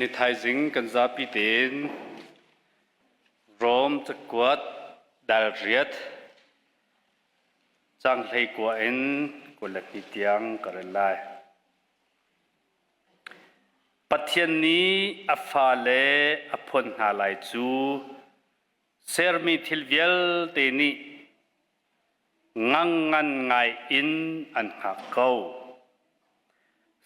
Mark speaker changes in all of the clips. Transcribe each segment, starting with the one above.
Speaker 1: Ni thaizing kan zapi tein Rom cakuat dal riat cang hlei kua in 22 tiang ka rel lai. Pathian nih a fale a phuan hna lai cu sermi thil vialte nih ngangngan ngai in an hngak ko.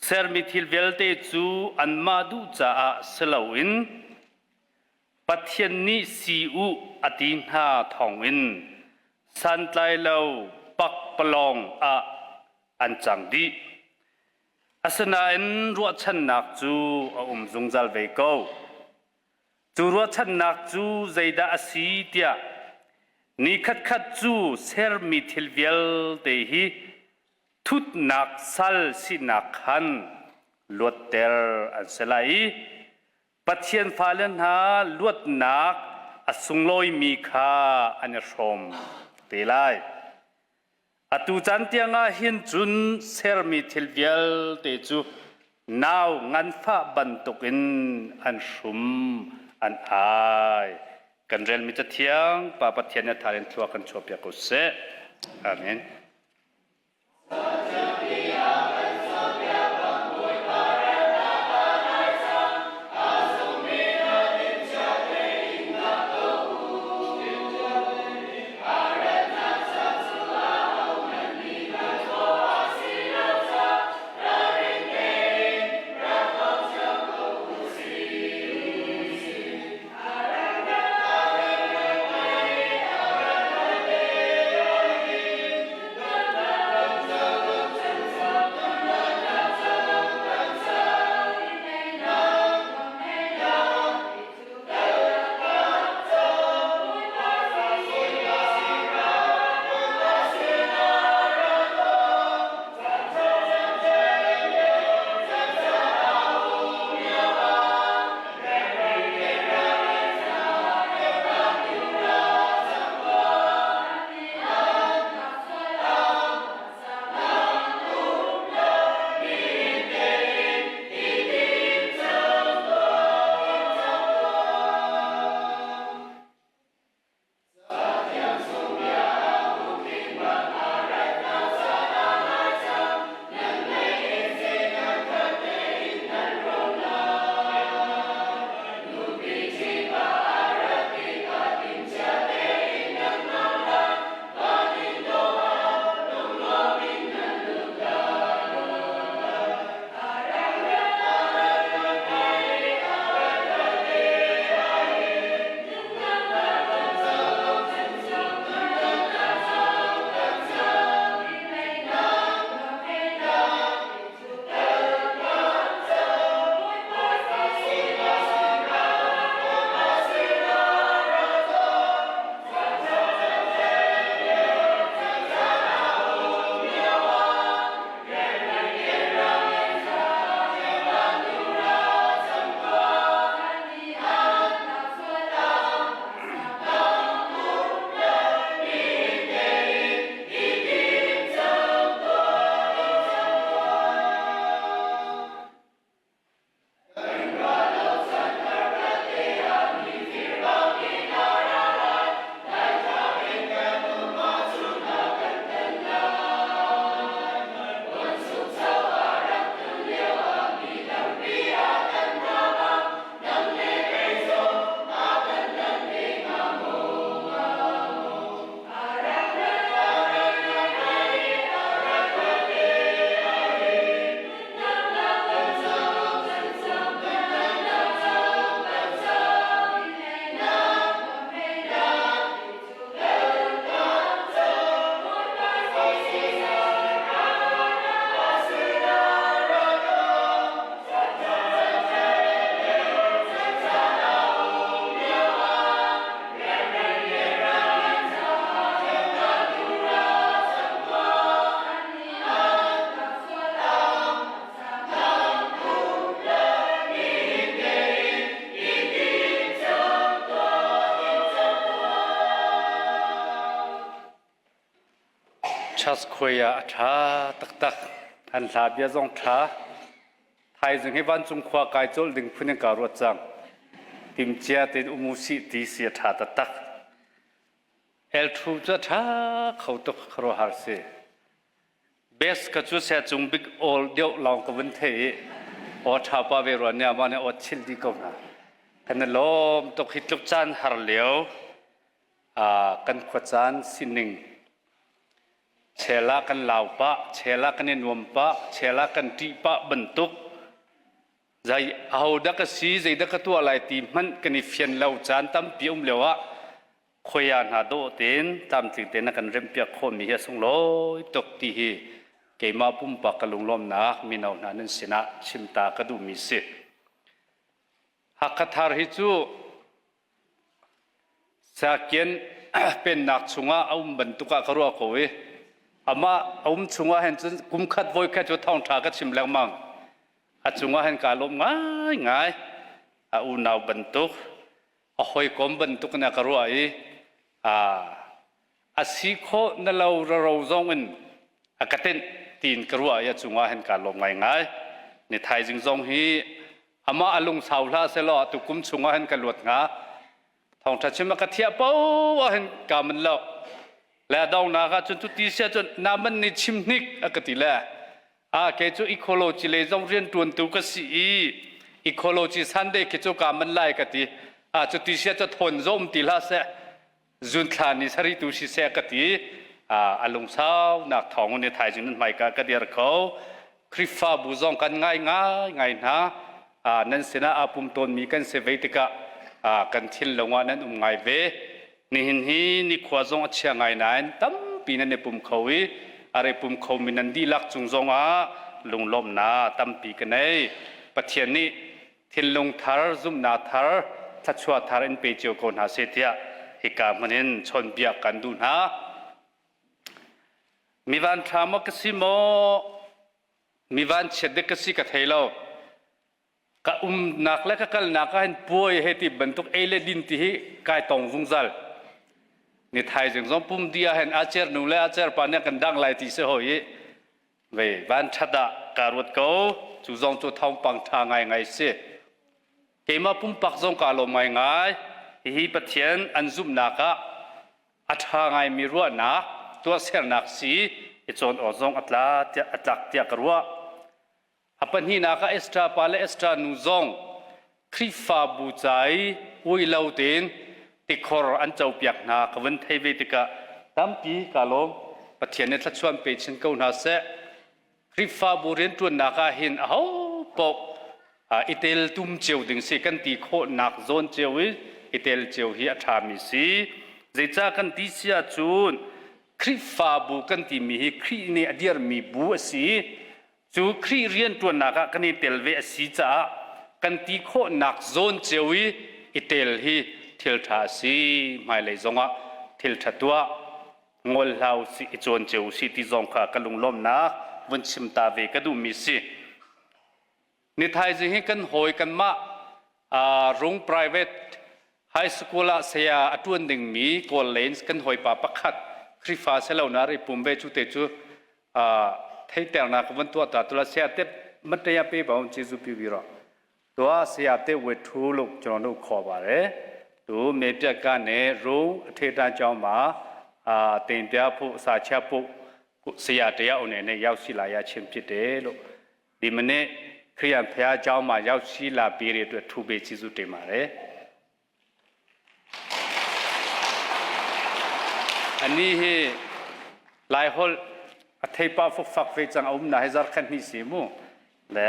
Speaker 1: Sermi thil vialte cu anmah duh caah si loin Pathian nih si u a ti hna thawngin santlailo pakpalawng ah an cang dih. Asinain ruahchannak cu a um zungzal ve ko. Cu ruahchannak cu zeidah a si tiah ni khatkhat cu sermi thil vialte hi thutnak sal sinak khan luatter an si lai i Pathian fale hna luatnak a sunglawimi kha an i hrawm te lai. Atu caan tiangah hin cun sermi thil vialte cu nau nganfah bantukin an hrum an ai. Kan relmi Cathiang Pa Pathian nih a thar in thlua kan chuahpiak ko seh. Amen. Church khuai ah a ṭha taktak. An hla bia zong ṭha. Thaizing hi vancung khua kai colh ding phun in kaa ruat cang. Timcia tein um usih ti si a ṭha taktak. Elṭhu cu a ṭha kho tuk khuaruahhar si. Best ka cu sia cung bik awl deuh lawng ka vun thei i aw ṭha pa ve rua nia mah nih aw chilh dih ko hna. Kan i lawm tuk hi tluk caan har lio kan khuacaan sining chel ah kan lau pah, chel ah kan i nuam pah, chel ah kan ṭih pah bantuk zei aho dah ka si, zei dah ka tuah lai ti hmanh kan i fian lo caan tampi um lio ah khoia hna dawh tein tlamtling tein a kan remhpiak khawhmi hi a sunglawi tuk ti hi keimah pumpak ka lunglawmnak mino hna nan sinah chimta ka duhmi si. Hakha Thar hi cu Sakian pennak chungah a um bantuk ah ka ruah ko i amah a um chungah hin cun kum khat voi khat cu thawngṭha ka chim lengmang. A cungah hin kaa lawm ngaingai. A unau bantuk, a hawikom bantuk in a ka ruah i a si khawh na lo raro zong in a ka tenh tiin ka ruah i a cungah hin kaa lawm ngaingai. Ni thaizing zong hi amah a lungsau hlah sehlaw tukum chungah hin ka luat hnga. Thawngṭha chim a ka thiah poah hin kaa man lo. Le dongnak ah cun cuti sia cun na man ni chim hnik a ka ti le a ke cu ecology lei zong rian ṭuantu ka si i ecology Sunday khi cu kaa man lai ka ti. A cuti sia cu thawn zom ti hlah seh zunthla ni sari tu siseh ka ti a lungsau nak thawng in thaizing nan hmaika ka dir kho Khrihfabu zong kan ngai ngai ngai hna nan sinah aa pum tawnmi kan si ve tikah kan thinlung ah nan um ngai ve nihin hi nikhua zong a chia ngai nain tampi nan i pum kho i a re pum khomi nan dihlak cung zong ah lunglawmhnak tampi ka nei Pathian nih thinlung thar, zumhnak thar, thluachuah thar in pe cio ko hna seh tiah hika hmun in chawnbiak kan duh hna. Mi van ṭha maw ka si maw, mi van chiat dek ka si ka thei lo. Ka umnak le ka kalnak ah hin puai he ti bantuk ei le din ti hi kai tong zungzal. Ni thaizing zong pum di ah hin a cer nu le a cer pa nih kan dang lai ti si hoi i Vei vanṭhat ah kaa ruat ko. Cu zong cu thawngpang ṭha ngaingai si. Keimah pumpak zong kaa lawm ngaingai. Hihi Pathian an zumhnak ah a ṭha ngaimi ruahnak, tuahsernak si i cawn awk zong a tla tiah a tlak tiah ka ruah. A pahnihnak ah Esther pa le Esther nu zong Khrihfabu ca i ui lo tein tikhor an copiak hna ka vun thei ve tikah tampi kaa lawm. Pathian nih thluachuah pe chin ko hna seh. Khrihfabu rianṭuannak ah hin aho paoh i teltum cio ding si kan ti khawhnak zawn cio i i tel cio hi a ṭhami si. Zeicah kan ti si ahcun Khrihfabu kan timi hi Khrih nih a dirhmi bu a si i Cu Khrih rianṭuannak ah kan i tel ve a si caah kan ti khawhnak zawn cio i i tel hi thil ṭha a si. Hmailei zongah thil ṭha tuah ngol hlah usih, i cawn cio usih ti zong kha ka lunglawmhnak vun chim ta ve ka duhmi si. Ni thaizing hi kan hawi kanmah Rung Private High School ah saya a ṭuan dingmi Kawl Lanes kan hawipa pakhat Khrihfa selo na ri pum ve cu te cu theiternak ka van tuah ta tula saya te mataya pe ba un chizu pi ro tua saya te we thu luk ကျွန်တော်တို့ခေါ်ပါတယ်သူမေပြက်ကနေရုံအထေတန်းကျောင်းမှာအာတင်ပြဖို့အစာချက်ဖို့ဆရာတရားအနေနဲ့ရောက်ရှိလာရခြင်းဖြစ်တယ်လို့ ဒီမနေ့ခရိယန်ဖျားเจ้าမှာရောက်ရှိလာပြီးတဲ့အတွက်ထူပေးကျေးဇူးတင်ပါတယ်အနီးဟိlai hol a theipa fukfak ve cang a um na he zar khan ni si mu le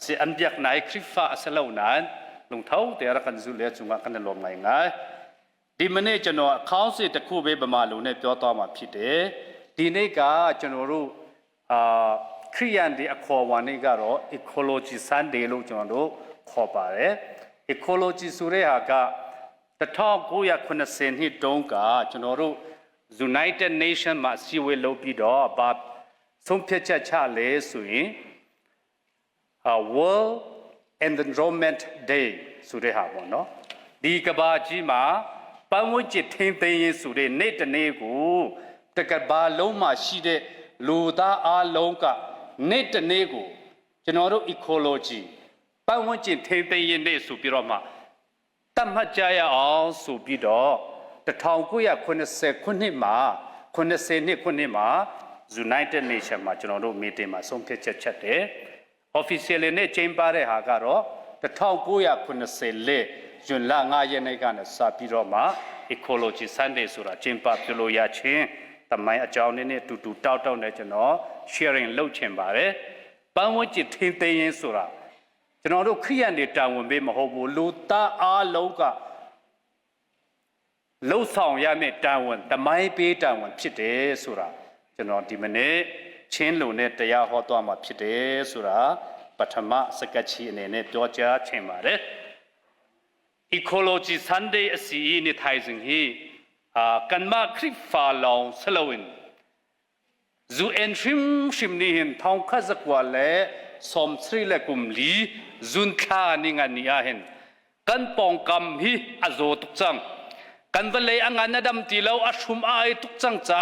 Speaker 1: si an biak nai Khrifa a si lo nain lungtho te rak kan zu le cungah kan i lawm ngai ngai ဒီမနေ့ကျွန်တော်ခေါင်းစီတစ်ခုပဲဗမာလူနဲ့ပြောသွားမှာဖြစ်တယ်ဒီနေ့ကကျွန်တော်တို့အာခရိယန်ဒီအခေါ်အဝေါ်နေ့ကတော့ ecology Sunday လို့ကျွန်တော်တို့ခေါ်ပါတယ် ecology ဆိုတဲ့ဟာက1980နှစ်တုန်းကကျွန်တော်တို့ United Nation မှာအစည်းအဝေးလုပ်ပြီးတော့ဗာဆုံးဖြတ်ချက်ချလဲဆိုရင် World Environment Day ဆိုတဲ့ဟာပေါ့နော်ဒီကဘာကြီးမှာပတ်ဝန်းကျင်ထိန်းသိမ်းရေးဆိုတဲ့နေ့တစ်နေ့ကိုတကဘာလုံးမှာရှိတဲ့လူသားအလုံးကနေ့တစ်နေ့ကို ကျွန်တော်တို့ ecology ပတ်ဝန်းကျင်ထိန်းသိမ်းရေးနေ့ဆိုပြီးတော့မှတတ်မှတ်ကြရအောင်ဆိုပြီးတော့1980ခုနှစ်မှာ80နှစ်ခုနှစ်မှာ United Nation မှာကျွန်တော်တို့ meeting မှာဆုံးဖြတ်ချက်ချက်တယ် officially နဲ့ချိန်ပါတဲ့ဟာကတော့1984ဇွန်လ9ရက်နေ့ကနေစပြီးတော့မှ ecology sunday ဆိုတာကျင်းပပြုလို့ရချင်းတမိုင်းအကြောင်းနဲ့တူတူတောက်တောက်နဲ့ကျွန်တော် sharing လုပ်ချင်ပါတယ်ပန်းဝန်းကျင်ထိန်းသိမ်းရေးဆိုတာကျွန်တော်တို့ခရိယန်တွေတာဝန်ပေးမဟုတ်ဘူးလူသားအားလုံးကလှုပ်ဆောင်ရမယ့်တာဝန်တမိုင်းပေးတာဝန်ဖြစ်တယ်ဆိုတာကျွန်တော်ဒီမနေ့ချင်းလုံနဲ့တရားဟောသွားမှာဖြစ်တယ်ဆိုတာပထမစကတ်ချီအနေနဲ့ပြောကြားချင်ပါတယ် Ecology Sunday အစီအနေထိုင်စဉ်ဟီအာကန်မခရစ်ဖာလောင်ဆလဝင်ဇူအန်ရှင်ရှင်နီဟင်ထောင်ခဇကွာလေสมสรีและกุมลีซุนคานิงันนีอาเห็นกันปองกำฮีอโจตุกจังกันวเลยอังานดำตีเลาอาชุมอายตุกจังจ้า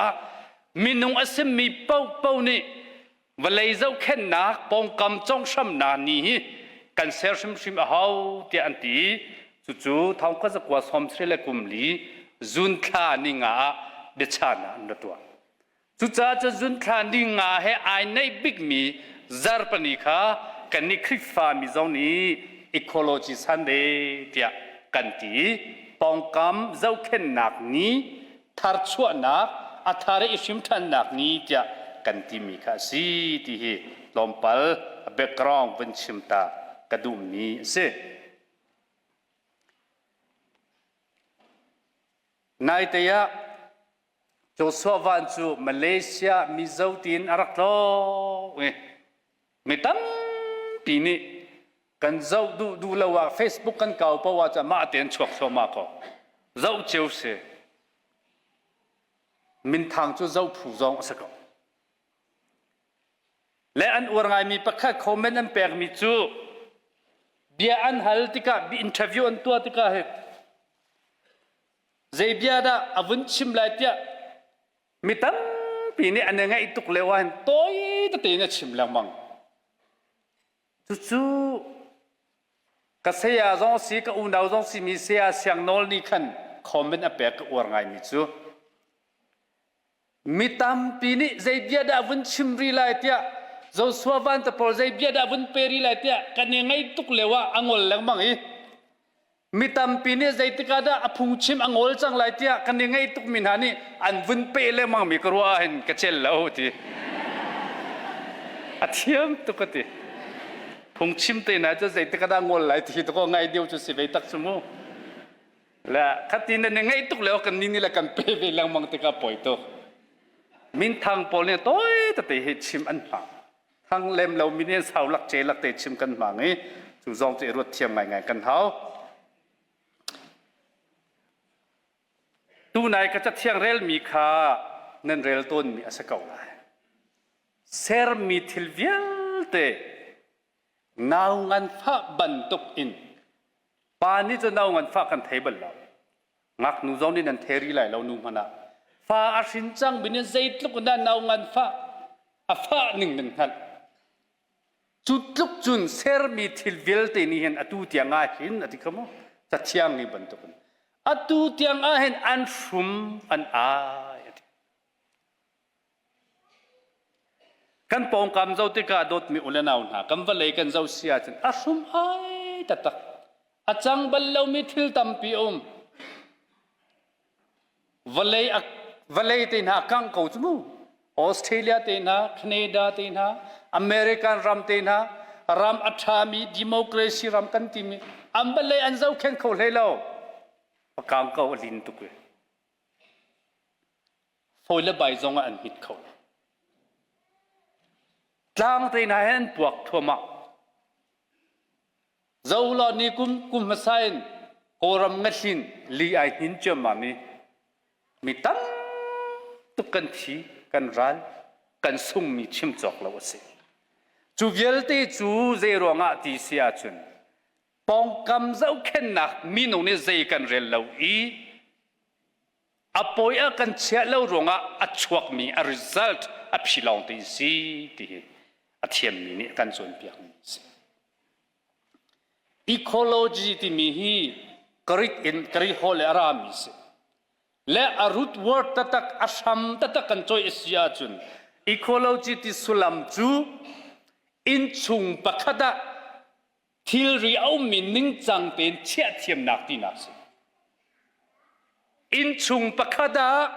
Speaker 1: มินุงอสิมีเป้าเป้านี่วเลยเจ้าเข็นนักปองกำจ้องช้ำนานีกันเซลชิมชิมเฮาเตียอันตีจู่ๆท้องก็จะกว่าสมสรีและกุมลีซุนคานิงาเบชานะอันตัว Cucaah cun zunthla ni nga he ai neih bikmi zarhpini kha kannih Khrihfa mi zong nih Ecology Sunday tiah kan ti. Pawngkam zohkhenhnak ni, tharchuahnak, a thar i hrimṭhannak ni tiah kan timi kha a si ti hi tlawmpal background vun chim ta ka duhmi a si. Naite ah Joshua Van cu Malaysia Mizo tiin a rak tlawng i mi tampi nih kan zoh duh duh lo ah Facebook kan kau paoh ah mah tein chuak thluahmah ko. Zoh cio si. Minthang cu zoh phu zong a si ko. Le an uar ngaimi pakhat comment an pekmi cu bia an hal tikah interview an tuah tikah hi Zei bia dah a vun chim lai tiah mi tampi nih an i ngaih tuk lio ah hin tawi tete in a chim lengmang. Cucu ka saya zong si ka unau zong si mi saya Siang Nawl nih khan comment a pek ka uar ngaimi cu mi tampi nih zei bia dah vun chim rih lai tiah Joshua Van te pawl zei bia dah vun pe rih lai tiah kan i ngaih tuk lio ah a ngol lengmang i Mi tampi nih zeitik ah dah a phungchim a ngol cang lai tiah kan i ngaih tukmi hna nih an vun peh lengmang mi ka ruah ahhin ka cel lo ti. A thiam tuk ka ti. Phungchim te na cu zeitik ah dah ngol lai ti to ko ngai deuh cu si ve tak cu mu. Le khati nan i ngaih tuk leo kan ni ni le kan pe ve lengmang tikah poi tuk. Minthang pawl nih toi tete hi chim an hmang. Thang lem lo mi nih sau lak ce lak te chim kan hmang i cu zong cu i ruat thiam ngaingai kan hau. Tunai ka cathiang relmi kha nan rel tawnmi a si ko lai. Sermi thil vialte nau nganfah bantuk in pa nih cu nau nganfah kan thei bal lo. Ngaknu zong nih nan thei rih lai lo nu hmanh ah. Fa a hrin cang mi nih zeitluk in dah nau nganfah a fah ning nan hngalh. Cu tluk cun sermi thil vialte nih hin atu tiang ah hin a ti kha mu cathiang ni bantukin atu tiang ah hin an hrum an ai a ti. Kan pawngkam zoh tikah dawtmi u le nau hna kan vawlei kan zoh si ahcun a hrum ai taktak. A cang bal lomi thil tampi a um. Vawlei a vawlei te hna kang ko cu mu. Australia te hna, Canada te hna, American ram te hna, ram a ṭhami democracy ram kan timi an vawlei an zohkhenh kho hlei lo. A kang ko a lin tuk i. Fawi le bai zong ah an hmit kho lo. Tlang te hna he an puak thluahmah. Zo law ni kum kum hmasa in Kawlram ngahlin li ai hnin ciammam i mi tam tuk kan thi, kan ral, kan sungmi chim cawk lo a si. Cu vialte cu zei ruangah ti si ahcun pawngkam zohkhennak minung nih zei kan rel lo i a pawi a kan chiah lo ruangah a chuakmi a result a phi lawng te si ti hi. A thiammi nih a kan cawnpiakmi a si. Ecology timi hi Greek in Greek holh a rami si. Le a root word taktak a hram taktak kan cawi a si ahcun ecology ti sullam cu innchung pakhat ah thilri a ummi ningcang tein chiah thiamnak tinak si. Innchung pakhat ah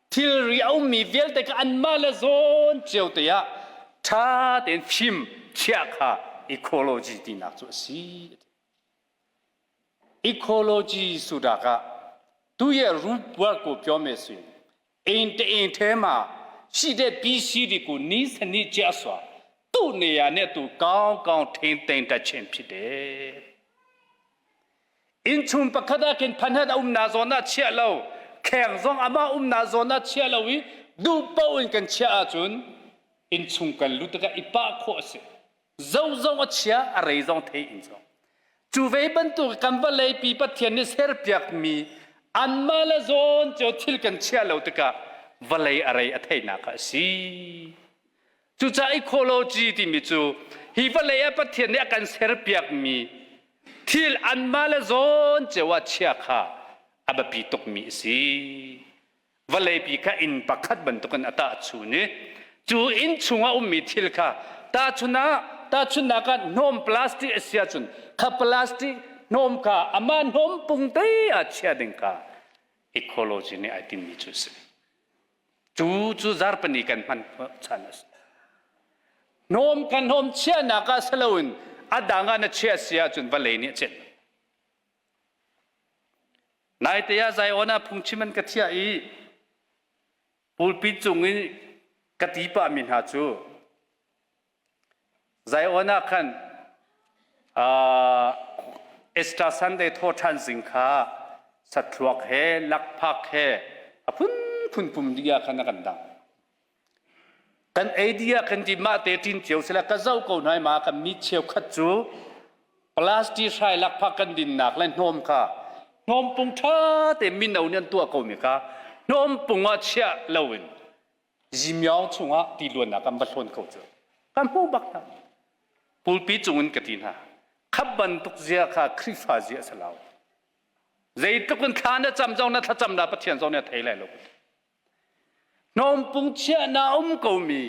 Speaker 1: thilri a ummi vialte kha anmah le zawn cio te ah ṭha tein fim chiah kha ecology tinak cu a si. Ecology sudak ah သူ့ရဲ့ root word ကိုပြောမယ်ဆိုရင်အိမ်တအိမ်ထဲမှာရှိတဲ့ပစ္စည်းတွေကိုနီးစနစ်ကျစွာသူ့နေရာနဲ့သူကောင်းကောင်းထိန်းသိမ်းတတ်ခြင်းဖြစ်တယ်။ Innchung pakhat ah khin phanhat a umnak zawn ah chiah lo, kheng zong amah umnak zawn ah chiah lo i duh paoh in kan chiah ahcun innchung kan lut tikah i pah khawh a si. Zozo a chia a rei zong thei in zong. Cu ve bantuk kan vawlei pi Pathian nih serpiakmi anmah le zawn cio thil kan chiah lo tikah vawlei a rei a theinak kha a si. Cucaah ecology timi cu hi vawlei ah Pathian nih a kan serpiakmi thil anmah le zawn cio ah chia kha a biapi tukmi a si. Vawleipi kha inn pakhat bantukin a tahchun i cu inn chungah ummi thil kha tahchun ah tahchunnak ah hnawm plastic a si ahcun kha plastic hnawm kha amah hnawm pung te ah chia ding kha ecology nih ai timmi cu a si. Cu cu zarpani kan hman chan a si. Hnawm kan hnawm chiahnak ah si loin a dang ah na chiah si ahcun vawlei nih a celh. Naite ah Zion ah phungchim an ka thiah i pulpit cung i ka ti pahmi hna cu Zion ah khan uh, Easter Sunday thawṭhan zing kha sathluak he lakphak he a phunphun pum dih ah khan a kan dang. Kan ei dih ah kan ti mah te ṭin cio sila ka zoh ko hna i ma kan mi cheukhat cu plastic hrai lakphak kan dinnak le hnawm kha hnawm pung ṭha te mino nih an tuah komi kha hnawm pung ah chiah loin zimyaung chungah ti luannak an va hlawn ko cu kan hmuh bak hna pulpi cungin ka ti hna khap bantuk zia kha Khrihfa zia a si lo zeitluk in thla na cam zong na thlacam na Pathian zong nih a thei lai lo Hnawmpung chiahnak a um komi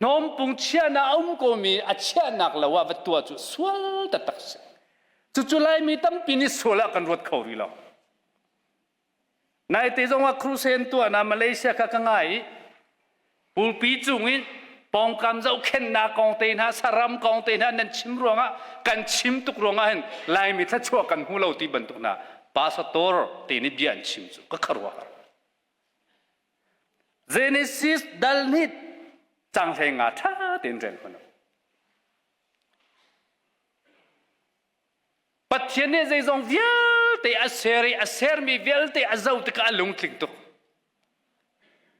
Speaker 1: hnawmpung chiahnak a um komi a chiahnak lo ah va tuah cu sual taktak si. Cucu Laimi tampi nih sual ah kan ruat kho rih lo. Naite zong ah crusade tuahnak Malaysia kha ka ngai i pulpi cung in pawngkam zohkhenhnak kong te hna saram kong te hna nan chim ruangah kan chim tuk ruangah hin Laimi thluachuah kan hmu lo ti bantuk hna pastor te nih bia an chim cu ka khuaruahhar. Genesis dal nih canghlei nga ṭha tein rel hmanh u. Pathian nih zeizong vialte a ser i a sermi vialte a zoh tikah a lungtling tuk.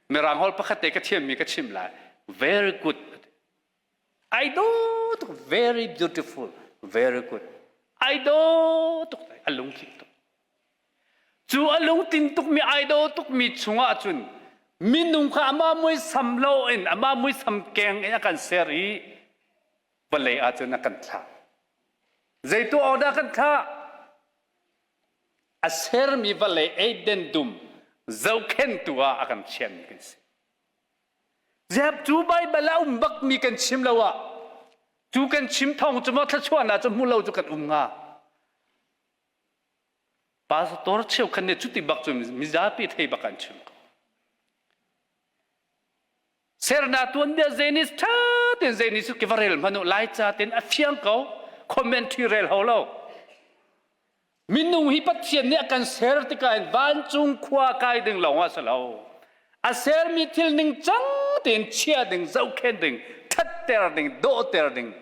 Speaker 1: Mirang holh pakhat te ka thiammi ka chim lai. Very good. Ai dawh tuk. Very beautiful. Very good. Ai dawh tuk. A lungtling tuk. Cu a lungtling tukmi ai dawh tukmi chungah cun minung kha amah muisam lo in amah muisam keng in a kan ser i vawlei ah cun a kan thlah. Zei tuah awk dah kan thlah? A sermi vawlei Eden dum zohkhenhtu ah a kan chiahmi kan si. Ziap cu Baibal ah um bakmi kan chim lo ah cu kan chim thawng cu maw thluachuahnak cu hmu lo cu kan um hnga. Pastor cheukhat nih cuti bak cu mizapi thei bak an chim ko. Sernak tuanbia Zenis ṭha tein Zenis cu va rel hmanh u Laica tein a fiang ko commentary rel ho lo. Minung hi Pathian nih a kan ser tikah hin vancung khua kai ding lawng ah si lo. A sermi thil ning cang tein chia ding, zohkhenh ding, ṭhatter ding, dawhter ding,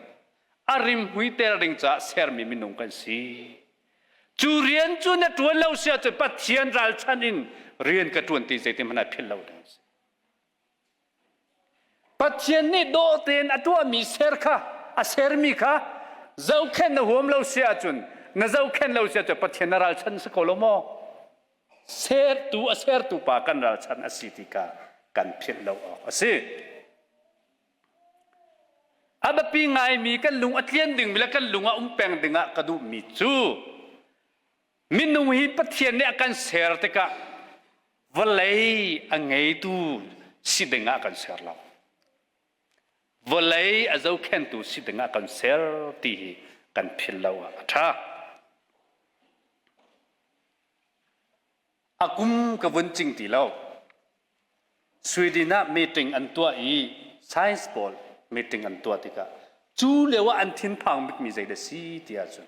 Speaker 1: a rim huiter ding caah sermi minung kan si. Cu rian cu na ṭuan lo si ahcun Pathian ralchanh in rian ka ṭuan ti zeitin hmanh ah philh lo ding a si. Pathian nih dawh tein a tuahmi ser kha a sermi kha zohkhenh na huam lo si ahcun na zohkhenh lo si ahcun Pathian na ralchanh si ko lo maw? Sertu a sertu pa kan ralchanh a si ti kha kan philh lo awk a si. biapi ngaimi kan lung a tlian dingmi le kan lung ah um peng dingah ka duhmi cu minung hi Pathian nih a kan ser tikah vawlei a ngeitu si dingah a kan ser lo. Vawlei a zohkhentu si dingah kan ser ti hi kan philh lo ah a ṭha. A kum ka vun cing ti lo. Sweden ah meeting an tuah i science pawl meeting an tuah tikah cu lio ah an thinphang bikmi zeidah si ti ahcun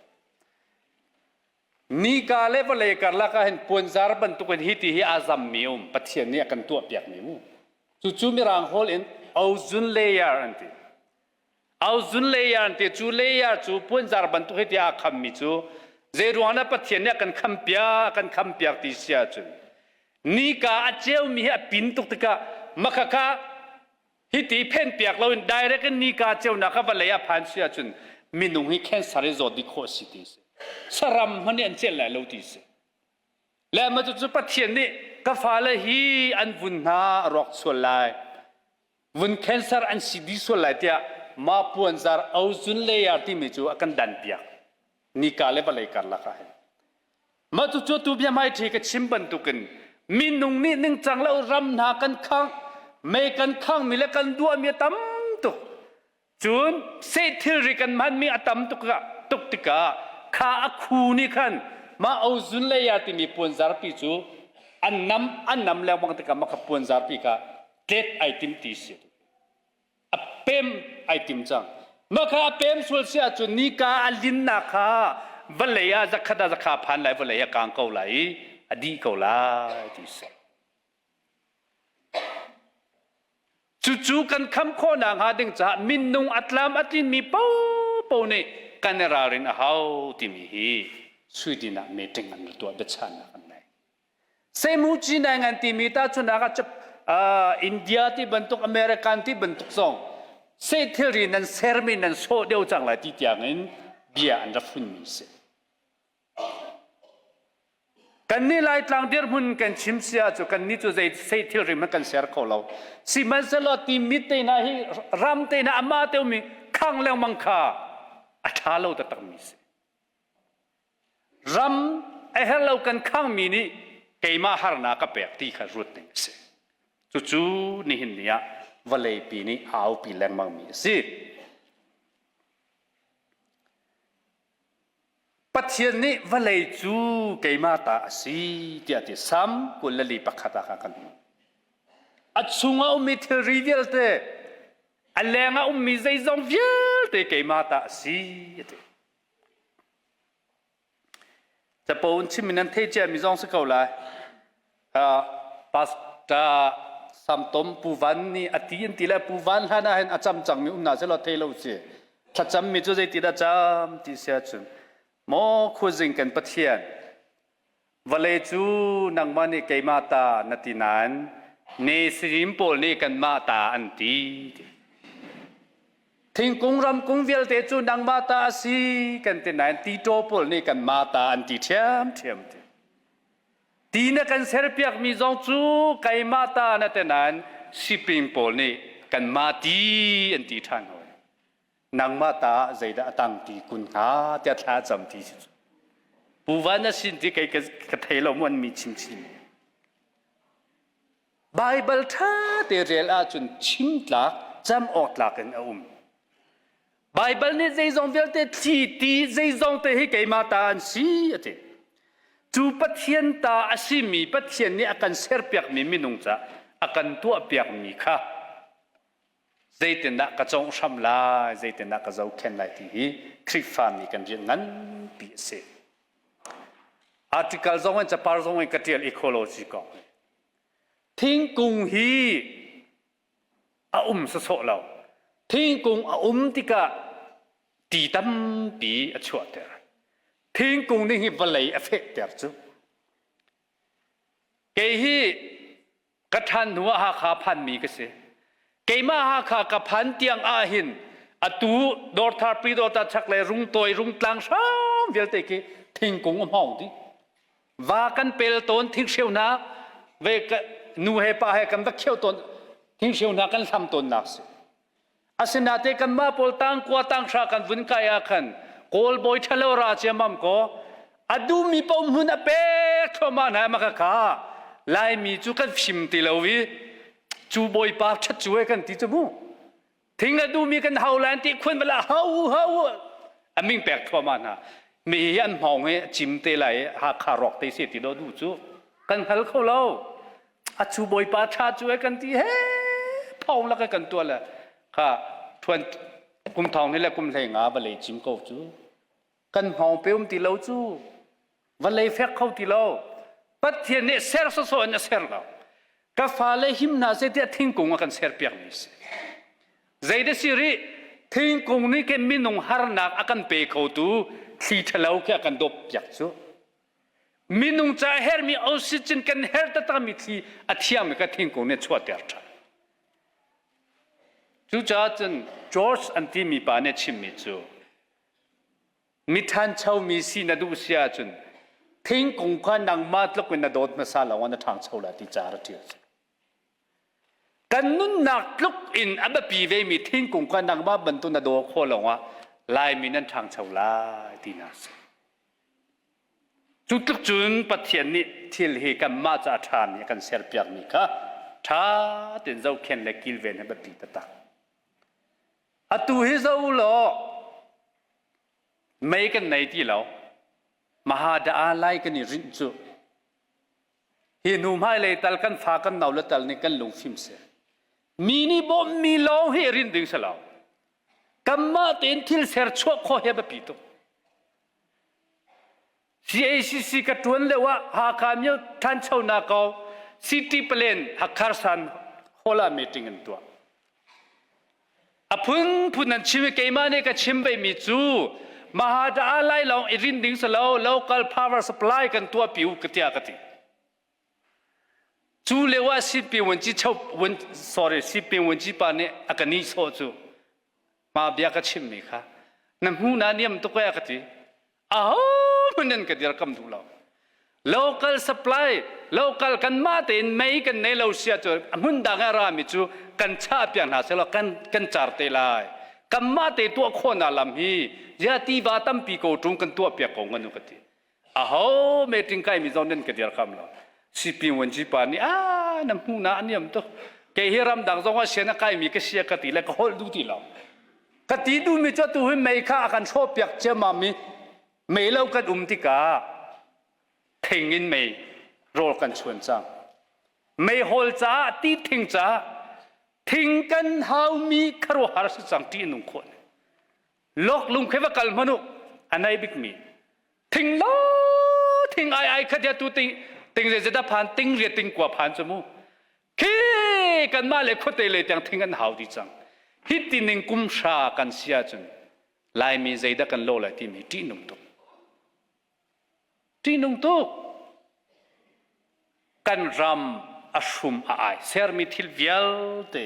Speaker 1: nika le vawlei karlak ah hin puanzar bantukin hi ti hi aa zammi um Pathian nih a kan tuahpiakmi mu cucu mirang hawl in ozone layer an ti Auzun layer an ti cu layer cu puanzar bantuk hi tiah a khammi cu zei ruang dah Pathian nih a kan khampiak a kan khampiak ti si ahcun nika a ceumi hi a pin tuk tikah makhakha hiti phenpiak loin direct in nika ceunak kha vawlei ah phan si ahcun minung hi cancer i zawt dih khawh a si ti si saram hmanh nih an celh lai lo ti si le mah cucu Pathian nih ka fale hi an vun hna a rawk sual lai vun cancer an si dih sual lai tiah mah puanzar ozone layer timi cu a kan dan piak nika le vawlei karlak ah hin mah cu cu tu bia hmai ka chim bantukin minung nih ningcang lo ram hna kan khang mei kan khang mi le kan duah mi a tam tuk cun seh thilri kan hman mi a tam tuk tuk tikah kha a khu nih khan mah ozone layer timi puanzarpi cu an nam an nam lengmang tikah mah kha puanzarpi kha tlet ai tim ti si a pem ai tim cang mah kha a pem sual si ahcun nika a linnak kha vawlei ah zakhat ah zakha phan lai vawlei a kang ko lai i a dih ko lai ti si cucu kan kham khawhnak hnga ding caah minung a tlam a tlinmi popo nih kan i ralrin a hau timi hi Sweden ah meeting an tuah biachannak an nei Semuci nai ngan timi tahchunhnak ah India ti bantuk American ti bantuk zong seh thilri nan sermi nan sawh deuh cang lai ti tiangin bia an rak funmi si. Kannih Laitlang dirhmun kan chim si ahcun kannih cu zei sei thilri hmanh kan ser kho lo. Sihmanhsehlaw ti mit te hna hi ram te hna amah te ummi khang lengmang kha a ṭha lo taktakmi si. Ram a herh lo kan khangmi nih keimah harnak ka pek ti kha ruat ding a si. Cucu nihin ni ah vawleipi nih a aupi lengmangmi a si. Pathian nih vawlei cu keimah ta a si tiah ti Sam 24 ah khan kan hmuh. A chungah ummi thilri vialte, a leng ah ummi zeizong vialte keimah ta a si a ti. Capo in chim in nan theih ciami zong si ko lai. Uh, Pastor Samtom Pu Van nih a ti an ti le Pu Van hlan ah hin a cam cangmi um na selaw thei lo si. Thlacammi cu zeiti dah cam ti si ahcun maw khuazing kan Pathian Vawlei cu nangmah nih keimah ta na ti nain Nesirim pawl nih kanmah ta an ti. Thingkung ramkung vialte cu nangmah ta a si kan ti nain titaw pawl nih kanmah ta an ti ṭhiamṭhiam ti. Ti na kan serpiakmi zong cu keimah ta na ti nain sipin pawl nih kanmah ti an ti ṭhan hawi. Nangmah ta ah zeidah a tang ti kun hnga tiah thla cam ti si cu. Pu Van a sin ti kei ka thei lo mu an mi chinchin. Baibal ṭha te rel ahcun chim tlak cam awk tlak in a um. Baibal nih zeizong vialte thli ti zeizong te hi keimah ta an si a ti. Cu Pathian ta a simi Pathian nih a kan serpiakmi minung ca a kan tuahpiakmi kha zeitindah ka conghhram lai zeitindah ka zohkhenh lai ti hi Khrihfami kan rian nganpi a si. Article zong in capar zong in ka ṭial ecology kong. Thingkung hi a um sawsawh lo. Thingkung a um tikah ti tampi a chuahter. Thingkung nih hi vawlei a fehter cu. Kei hi ka ṭhan hnu ah Hakha phanmi ka si. Keimah Hakha ka phan tiang ahhin atu Dawrthar Pyidawta chaklei Rungtawi Rungtlang hram vialte khi thingkung a hmawng dih. Va kan pel tawn thinghreunak ve nu he pa he kan va kheu tawn thinghreunak kan hlam tawnnak si. Asinate kanmah pawl tangkua tanghra kan vun kai ah khan Kawl bawi ṭhalo ra ciammam kaw a duhmi paoh hmun a pek thluahmah hna ma kha Laimi cu kan fim ti lo i cu bawipa ṭhat cu e kan ti cu mu. Thing a duhmi kan hau lai ti khun bala hau hau a ming pek thluahmah hna. Mi hi an hmawng hi cim te lai Hakha rawk te si ti do du cu kan hngal kho lo. A cu bawipa ṭha cu e kan ti he phawng lak kan tuah le kha thuan kum thong ni le kum hlei nga vawlei cim ko cu kan hmawng pe um ti lo cu vawlei fek kho ti lo Pathian nih ser sawsawh in a ser lo ka fale him hna seh tiah thingkung a kan ser piak mi si zei da si rih thingkung nih khin minung harnak a kan pe khotu thli ṭhalo khi a kan dawp piak cu Minung ca hermi oxygen kan her taktakmi thli a thiangmi ka thingkung nih chuahter ṭhan. Cucaah cun George an timi pa nih a chimmi cu mi ṭhanchomi si na duh si ahcun thingkung kha nangmah tluk in na dawt hmasa lawngah na ṭhangcho lai ti ca ra ṭial. Kan nunnak tluk in a biapi vemi thingkung kha nangmah bantuk na daw khawh lawngah Laimi nan ṭhangcho lai tinak a si. Cu tluk cun Pathian nih thil hi kanmah ca a ṭhami a kan serpiakmi kha ṭha tein zohkhenh le kilven hi biapi taktak. Atu hi zoh u law mei kan nei ti lo. Maha lai kan i rinh cu. Hi hnu hmailei tal kan fa kan nau le tal nih kan lungfim seh. Mi nih bawmhmi lawng hi rinh ding si lo. Kanmah tein thil ser chuah khawh hi a biapi tuk. CACC ka ṭuan lio ah Hakha myo ṭhanchonak kong City Plan Hakharsan hall ah meeting an tuah. A phunphun an chim i keimah nih ka chim vemi cu Mahada lai lawng i rin ding si lo local power supply kan tuahpi u ka tiah ka ti. Cu lio ah Sipin Vuanci sorry Sipin Vuanci pa nih a ka nihsawh cu mah bia ka chimmi kha na hmu na niam tuk e a ka ti. Ahohmanh nan ka dirkam duh lo. Local supply, local kanmah tein mei kan nei lo sia cu hmun dang ah rami cu kan chah piak hna selaw kan kan car te lai. Kanmah te tuah khawhnak lam hi zia tiva tampi ko ṭung kan tuah piak ko ngan u ka ti. Aho meeting kai mi zong nan ka dirkam lo. Sipin Wanci pa nih a na hmu na a niam tuk. Kei hi ramdang zong ah sian a kaimi ka sia ka ti le ka holh duh ti lo. Ka ti duhmi cu atu hi mei kha a kan hrawhpiak ciammam i mei lo kan um tikah thing in mei rawl kan chuan cang. Meihawl caah ti thing caah thing kan haumi khuaruahhar si cang ṭih nung khawh. Lok lung khi va kal hmanh u a nei bikmi thing lo thing ai ai khat ya tu ting ting zei zedah phan ting riat ting kua phan cu mu khi kanmah le khuate le tiang thing an hau dih cang hi ti ning kum hra kan si ahcun laimi zeidah kan lo lai timi ṭihnung tuk ṭihnung tuk kan ram a hrum a ai sermi thil vialte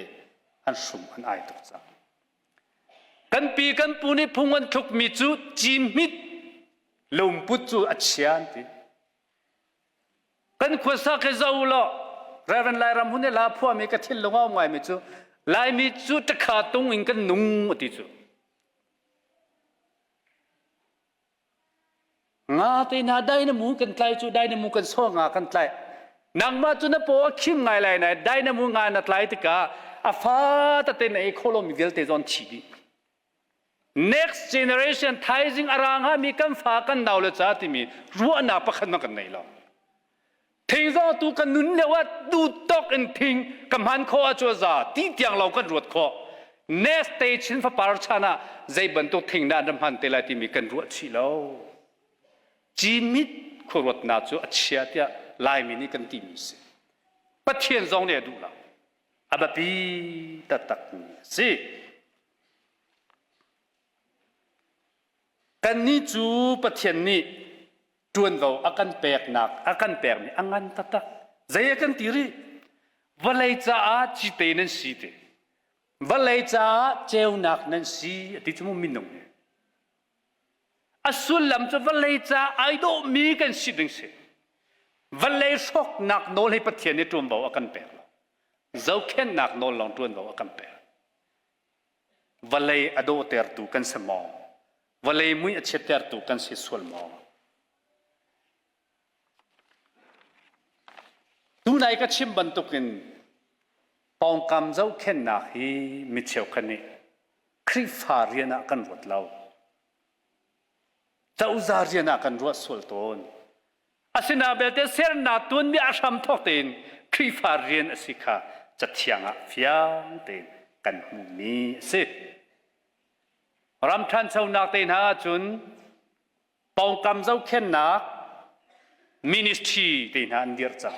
Speaker 1: an hrum an ai tuk cang kan pi kan pu nih phung an thlukmi cu cimhmit lungput cu a chia an ti Kan khuasa khi zo law Reverend Lairam hun i la phuami ka thinlung a um ngaimi cu Laimi cu ṭakha tung in kan nung a ti cu. Nga te hna dynamo kan tlai cu dynamo kan sawh nga kan tlai. Nangmah cu na paw a khim ngai lai nai dynamo nga na tlai tikah a fa tete na ei kho lomi vialte zawn thi dih. Next generation thaizing a ra hngami kan fa kan nau le ca timi ruahnak pakhat hmanh kan nei lo. Thing zong tu kan nun lio ah du tawk in thing ka hman khawh ah cu za ti tiang lo kan ruat khawh. Next te chin fapar chan ah zei bantuk thing dah an hman te lai timi kan ruah chih lo. Cimit khuaruatnak cu a chia tiah Laimi nih kan timi si. Pathian zong nih a duh lo. A biapi taktakmi a si. Kannih cu Pathian nih ṭuanvo a kan peknak a kan pekmi a ngan taktak. Zei a kan ti rih? Vawlei caah cite nan si ti. Vawlei caah ceunak nan si a ti cu mu minung nih. A sullam cu vawlei caah ai dawhmi kan si ding si. Vawlei hrawknak nawl hi Pathian nih ṭuanvo a kan pek lo. Zohkhenhnak nawl lawng ṭuanvo a kan pek. Vawlei a dawhtertu kan si maw? Vawlei mui a chiattertu kan si sual maw? Tunai ka chim bantukin pawngkam zohkhenhnak hi mi cheukhat nih Khrihfa rian ah kan ruat lo. Cozah rian ah kan ruah sual tawn. Asinain belte sernak tuanbia a hram thawk tein Khrihfa rian a si kha Cathiang ah fiang tein kan hmuhmi a si. Ram ṭhanchonak te hna ahcun pawngkam zohkhenhnak ministry te hna an dirh cang.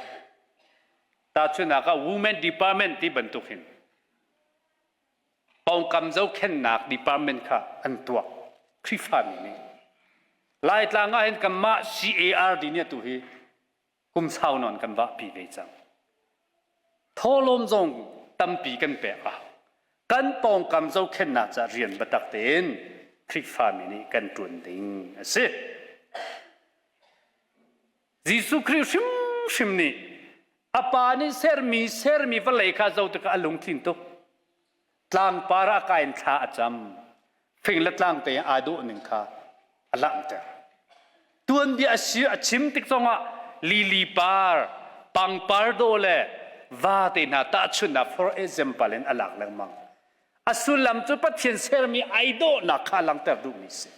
Speaker 1: Tahchunhnak ah Women Department ti bantuk hin pawngkam zohkhenhnak department kha an tuah Khrihfami nih Laitlang ah hin kanmah CARD nih atu hi kum sau nawn kan vahpi ve cang. Thawhlawm zong tampi kan pek a kan pawngkam zohkhenhnak ca rian biatak tein Khrihfami nih kan ṭuan ding a si. Jesuh Khrih hrimhrim nih a pa nih sermi sermi vawlei kha zoh tikah a lungthin tuk. Tlangpar ah kai in thla a cam. Fing le tlang te aa dawh ning kha a langhter. Tuanbia a si a chim tik zongah lili par, pangpar dawh le va te hna tahchunhnak for example in a lak lengmang. A sullam cu Pathian sermi ai dawhnak kha langhter duhmi si.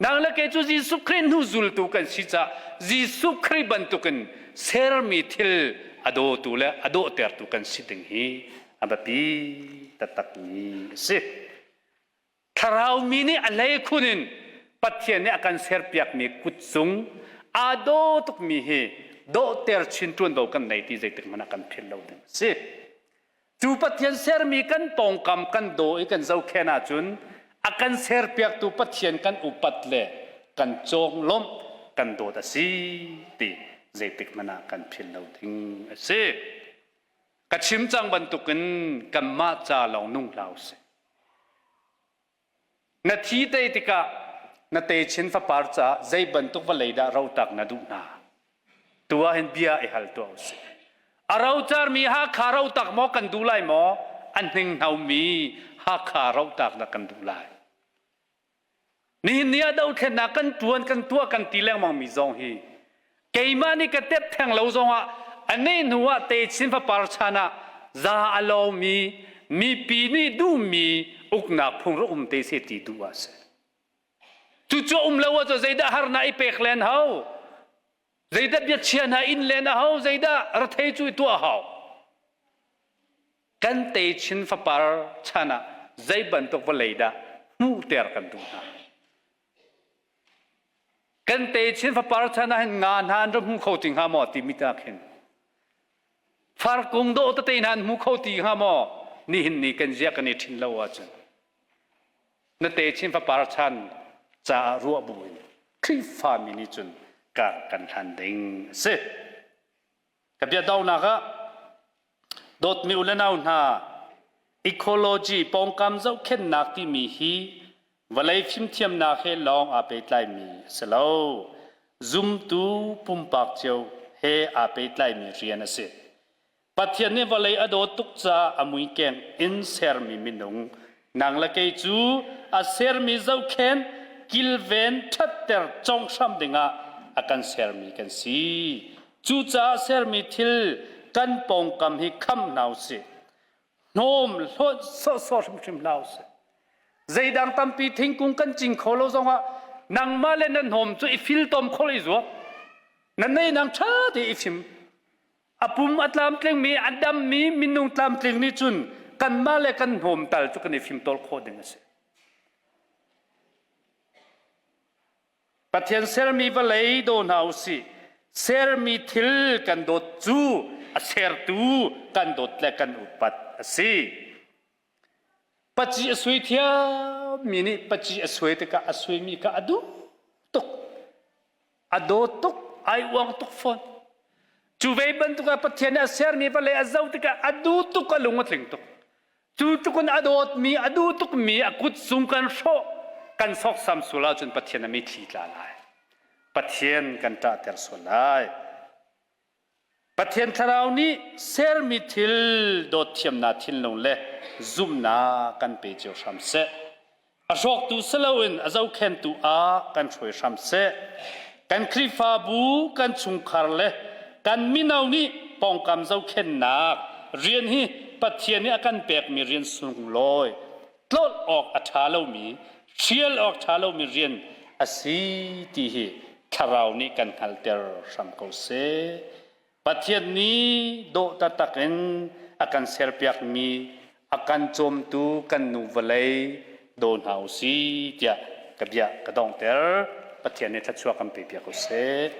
Speaker 1: Nang le kei cu Jesuh Khrih hnu zultu kan si caah Jesuh Khrih bantukin sermi thil a dawtu le a dawhtertu kan si ding hi a biapi taktakmi a si. Thlarau mi nih a hleikhun in Pathian nih a kan serpiakmi kutzung aa daw tukmi hi dawhter chin ṭuanvo kan nei ti zeitik hmanh ah kan philh lo ding a si. Cu Pathian sermi kan pawngkam kan daw i kan zohkhen ahcun a kan serpiaktu Pathian kan upat le kan cawnglawmh kan dawt a si ti zeitik hmanh ah kan philh lo ding a si. Ka chim cang bantukin kanmah ca lawng nung hlah usih. Na thi te tikah na techin fapar caah zei bantuk vawlei dah rotak na duh hna? Tu ah hin bia i hal tuah usih. A rocarmi Hakha rotak maw kan duh lai maw? A hninghnomi Hakha rotak dah kan duh lai? Nihin ni ah dothlennak kan ṭuan kan tuah kan ti lengmangmi zong hi Keimah nih ka tep theng lo zongah a neh hnu ah techin fapar chan ah za a lomi mipi nih duhmi uknak phung rak um te seh ti duh ah si. Cucu um lo ahcun zeidah harnak i pek len hau? Zeidah biachia hna in len a hau? Zeidah rethei cu i tuah hau? Kan techin fapar chan ah zei bantuk vawlei dah hmuhter kan duh hna? Kan techin fapar chan ah hin nga hna an ra hmu kho ti hnga maw timi ta khin farkung dawh tete hna an hmu kho ti hnga maw nihin ni kan zia kan i ṭhin lo ahcun na techin fapar chan caah ruah bu in Khrihfami nih cun kar kan hlan ding a si. Ka bia donak ah dawtmi u le nau hna ecology pawngkam zohkhenhnak timi hi vawlei fimthiamnak he lawng aa pehtlaimi a si lo. Zumtu pumpak cio he aa pehtlaimi rian a si. Pathian nih vawlei a dawt tuk caah a muikeng in sermi minung nang le kei cu a sermi zohkhen kilven ṭhatter conghram dingah a kan sermi kan si. Cucaah sermi thil kan pawngkam hi khamh hna usih. Hnawm hlawt sawhsawh hrimhrim hlah usih. Zeidang tampi thingkung kan cing kho lo zongah nangmah le na hnawm cu i filtom kho i zuak. Na neinang ṭha te i fim. A pum a tlamtlingmi, a dammi minung tlamtling nih cun kanmah le kan hnawm tal cu kan i fimtawl khawh ding a si. Pathian sermi vawlei daw hna u sih. Sermi thil kan dawt cu a sertu kan dawt le kan upat a si. Paci a sui thiammi nih paci a suai tikah a suaimi kha a duh tuk. A dawt tuk, ai uang tuk fawn. Cu ve bantuk ah Pathian nih a sermi vawlei a zoh tikah a duh tuk, a lung a tling tuk. Cu tluk in a dawtmi, a duh tukmi a kut sung kan hrawh, kan sawksam sual ahcun Pathian a mitthli tla lai. Pathian kan ṭahter sual lai. Pathian Thlarau nih sermi thil dawt thiamnak thinlung le zumhnak kan pe cio hram seh. A hrawktu si loin a zohkhentu ah kan hruai hram seh. Kan Khrihfabu, kan chungkhar le kan mino nih pawngkam zohkhennak rian hi Pathian nih a kan pekmi rian sunglawi tlolh awk a ṭha lomi, hrial awk ṭha lomi rian a si ti hi thlarau nih kan hngalhter hram ko seh. Pathian nih dawh taktak in a kan serpiakmi a kan cawmtu kan nu vawlei daw hna u si tiah ka bia ka donghter. Pathian nih thluachuah kan pe piak ko seh.